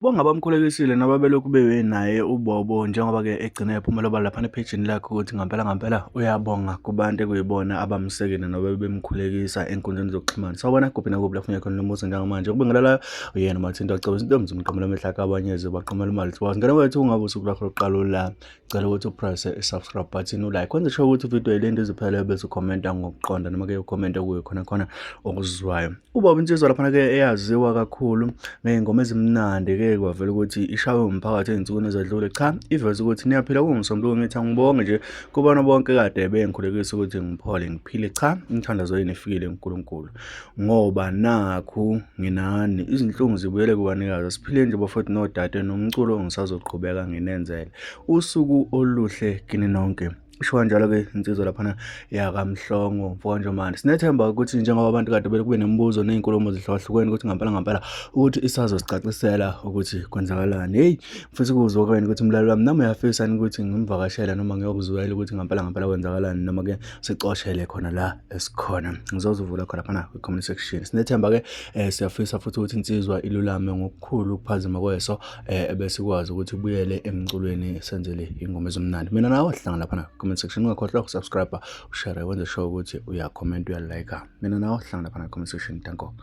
Bonke abamkhulekisile nababelokhu benaye uBobo njengoba-ke egcine ephumela obala laphana ephejini lakhe ukuthi ngampela ngampela uyabonga kubantu ekuyibona abamsekile nabebemkhulekisa ey'nkundleni zokuxhumana. Sawubona kuphi nakuphi lapho khona nomuzi njengamanje okubingelelayo uyena uMathinta waceba izintombi zimqamela amehlo akhe abanyeze baqamela imali thiwa ngane wethu ungabe usuku lwakho lokuqala ula cela ukuthi upresse i-subscribe button ulike wenze sure ukuthi ividiyo ilento iziphele bese ukhomenta ngokuqonda noma-ke ukhomenta kuyo khona khona okuzwayo. Ubaba insizwa laphana-ke eyaziwa kakhulu ngey'ngoma ezimnandi-ke kwavela ukuthi ishawe umphakathi ey'nsukwini ezedlule. Cha, iveze ukuthi niyaphila kunguMsombuluko ngithi angibonge nje kubona bonke kade bengikhulekisa ukuthi ngiphole ngiphile. Cha, imithandazo yenu ifikile kuNkulunkulu ngoba nakhu nginani izinhlungu zibuyele kubanikazi. Siphile nje bafowethu nodade nomculo ngisazoqhubeka nginenzele. Usuku oluhle kini nonke. Isho kanjalo-ke insizwa laphana yakaMhlongo mfoka Njomane. Sinethemba ukuthi njengoba abantu kade belokhu benemibuzo ney'nkulumo zihlukahlukene ukuthi ngampela ngampela ukuthi isazozicacisela ukuthi kwenzakalani. Hheyi futhi kuzwa kwena ukuthi mlaleli wami nami uyafisa yini ukuthi ngimvakashele noma ngiyokuzwela ukuthi ngampela ngampela kwenzakalani noma-ke sicoshele khona la esikhona. Ngizozivula khona laphana kwi-comment section. Sinethemba-ke siyafisa futhi ukuthi insizwa ilulame ngokukhulu ukuphazima kweso ebese ikwazi ukuthi ibuyele emculweni senzele ingoma ezimnandi. Mina nawe sihlangana laphana comment section, ungakhohlwa ukusubscribe, ushare, wenze sure ukuthi uyakhomenta, uyalike. Mina nawe sihlangana laphana comment section. Danko.